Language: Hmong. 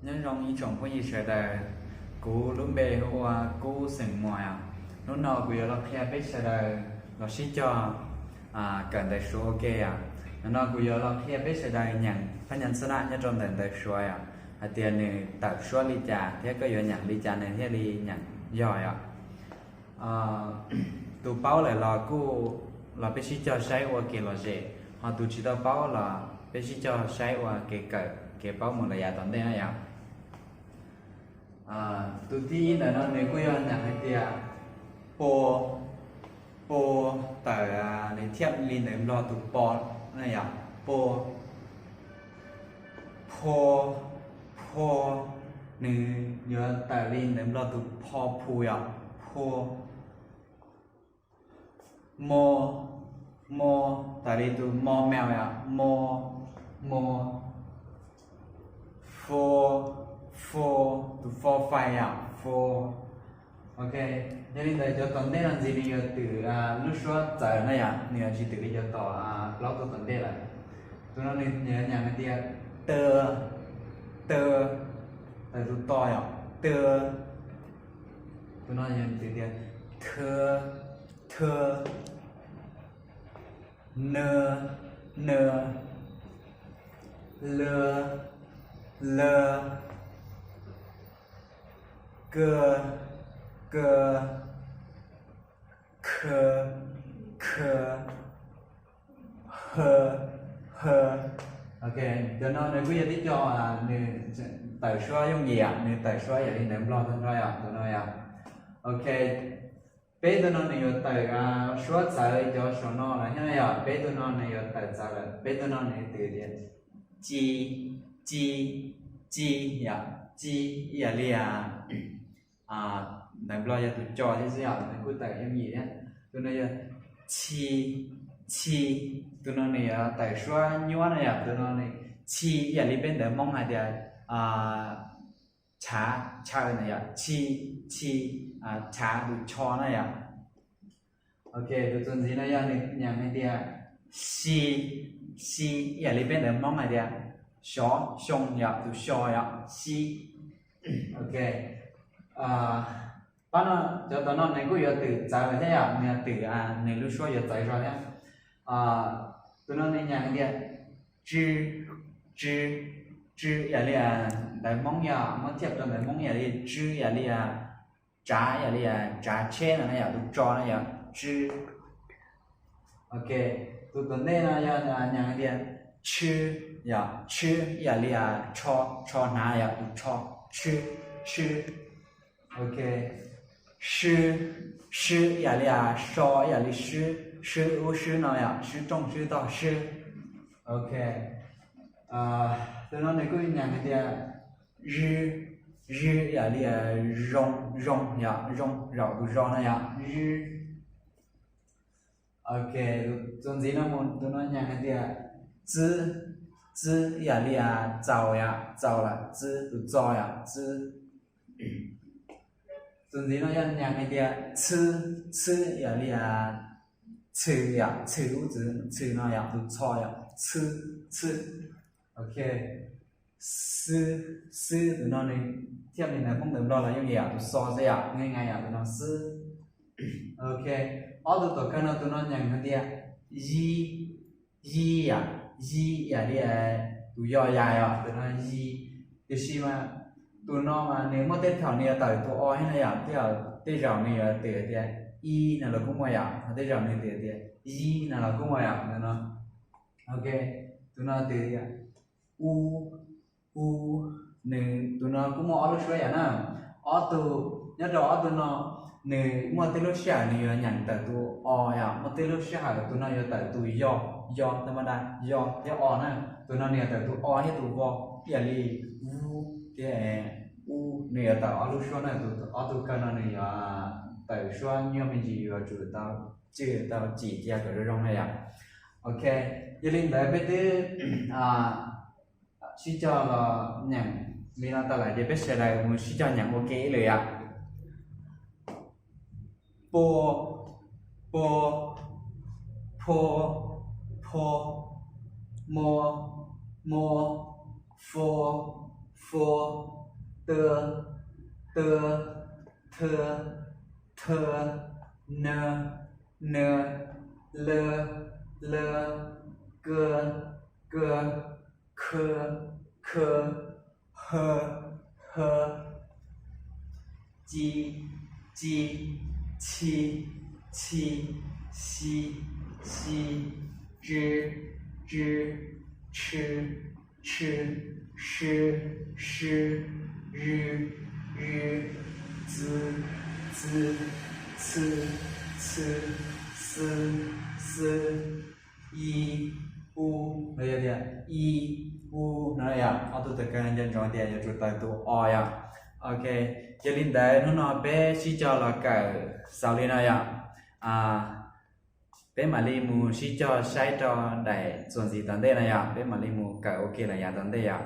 Nyob zoo ib tsoom phooj ywg sawv daws, kuv lub npe hu ua Kub xeem Muas os. Hnub no kuv yuav los qhia peb sawv daws los sib cog kawm ntawv Suav ua ke os. Ntawm no kuv yuav los qhia peb sawv daws nyeem phab nyas xab naj nyob rau ntawm ntawv Suav os, hais tias nws tawm suab li cas thiab koj yuav nyeem li cas nws thiaj li nyeem yog os. Tus paub lawm los kuj los peb sib cog saib ua kev lom zem, ho tus tsis tau paub los peb sib cog saib ua kev kawm kev paub mus lawm yav tom ntej na yom. Tus thib ib ntawm no nws kuj yog nyeem hais tias po, po, tawm nws thiaj li ntawv Nplog tus po na yom, po. Pho, pho, nws yuav tawm li ntawv Nplog tus pho phu yom, pho. Mo, mo, tawm li tus mo mèo yom, mo, mo. Fo, fo, tus fo fais yom, fo. Ok, yog li ntawd cov tom ntej no ntxiv nws yuav twm lub suab txawv na yom, nws yuav tsis twm li cov tom plaub tus tom ntej lawm. Tus no nws yuav nyeem hais tias taw, taw, tawm tus to yom, taw. Tus no yog tias thw, thw, nw, nw, lw, lw, kw, kw, khw, khw, hw, hw. Ok, cov no nws kuj yog tib co nws tawm suab yooj yim, nws tawm suab yam li ntawv Nplog tag nrho yom, tus no yom. Ok, peb tug no nws yuav tawm suab txawv cov saum no lawm thiab yom, peb tug no nws yuav tawm txawv lawm, peb tug no nws twm tias ci, ci, ci yom, ci ib yam li ntawv Nplog yog tus co thiab xwb yom, nws kuj tawm yooj yim thiab. Tus no yog ci, ci, tus no nws yuav tawm suab nyuab na yom, tus no nws ci ib yam li peb ntawv Hmoob hais tias chav, chaw na yom, ci, ci, chav tus co na yom. Ok, tus txuas ntxiv no yog nws nyeem hais tias xi, xi ib yam li peb ntawv Hmoob hais tias xyov, xyoo yom, tus xyo yom, xi. Ok, pab no, cov tom no nws kuj yuav twm txawv thiab yom, nws yuav twm, nws lub suab yuav txawv zog thiab. Tus no nws nyeem hais tias tsw, tsw, tsw ib yam li ntawv Hmoob yom, muab thiaj rau ntawv Hmoob ib yam li tsw ib yam li tsav, ib yam li tsav tsheb no na yom, tus tso na yom, tsw. Ok, tus tom ntej no yog nyeem hais tias tshw, yog tshw ib yam li tsho, tsho hnav yom, tus tsho, tshw, tshw. Ok, sw, sw ib yam li so, ib yam li swb, swb ub swb no yom, swb rooj swb tog, swb. Ok, tus no nws kuj nyeem hais tias zwj, zwj ib yam li zoo, zoo yom, zoo zaum tus zos no yom, zwj. Ok, txuas ntxiv no mus tus no nyeem hais tias txwb, txwb ib yam li txaus yom, txaus lawm, txwb tus txo yom, txwb. Txuas ntxiv no yog nyeem hais tias txhwb, txhwb ib yam li txhw yom, txhw ub txwv txhw no yom, tus txho yom, txhwb, txhwb. Ok, xwb, xwb tus no nws thiaj li ntawv Hmoob ntawv Nplog los yooj yim yom, tus xo xwb yom, nqi nqi yom, tus no xwb. Ok, ob tug tom kawg no tus no nyeem hais tias yi, yi yom, yi ib yam li tus yos yas yom, tus no yi. Tiam sis mas tus no mas nws muaj tej thaum nws yuav tawm tus o thiab na yom, tej zaum nws yuav twm tias i no los kuj muaj yom, ho tej zaum nws twm tias yi no los kuj muaj yom, tus no. Ok, tus no twm tias u, u, nws tus no kuj muaj ob lub suab yam na. Ob tug, nyob rau ob tug no, nws muaj tej lub sij hawm nws yuav nyeem tawm tus o yom, muaj tej lub sij hawm tus no yuav tawm tus yo, yo, ta ma da, yo thiab o na. Tus no nws yuav tawm tus o thiab tus vo, ib yam li vu thiab u, nws yuav tawm ob lub suab na. Tus ob tug kawg no nws yuav tawm suab nyuaj me ntsis, yuav tsum tau cim, tau cim cia kom zoo zoo na yom. Ok, yog li ntawd peb twb sib cog los nyeem li no tau lawm ces peb sawv daws mus sib cog nyeem ua ke ib lwm yom. Pua, pua, pho, pho, mo, mo, fo, F, T, T, T, T, N, N, L, L, K, K, K, K, H, H, J, J, Ch, Ch, Xi, Xi, J, J, Ch, Ch, Sh, Sh, Y, Y, Tx, Tx, Txh, Txh, Xw, Xw, I, U, no yog tias I, U no yom. Ob tug tawv kaw nco ntsoov tias yuav tsum tawm tus O yom. Ok, yog li ntawd hnub no peb sib cog los kawm xaus li no yom. Peb mam li mus sib cog saib rau daim txuas ntxiv tom ntej no yom, peb mam li mus kawm ua ke los yav tom ntej yom.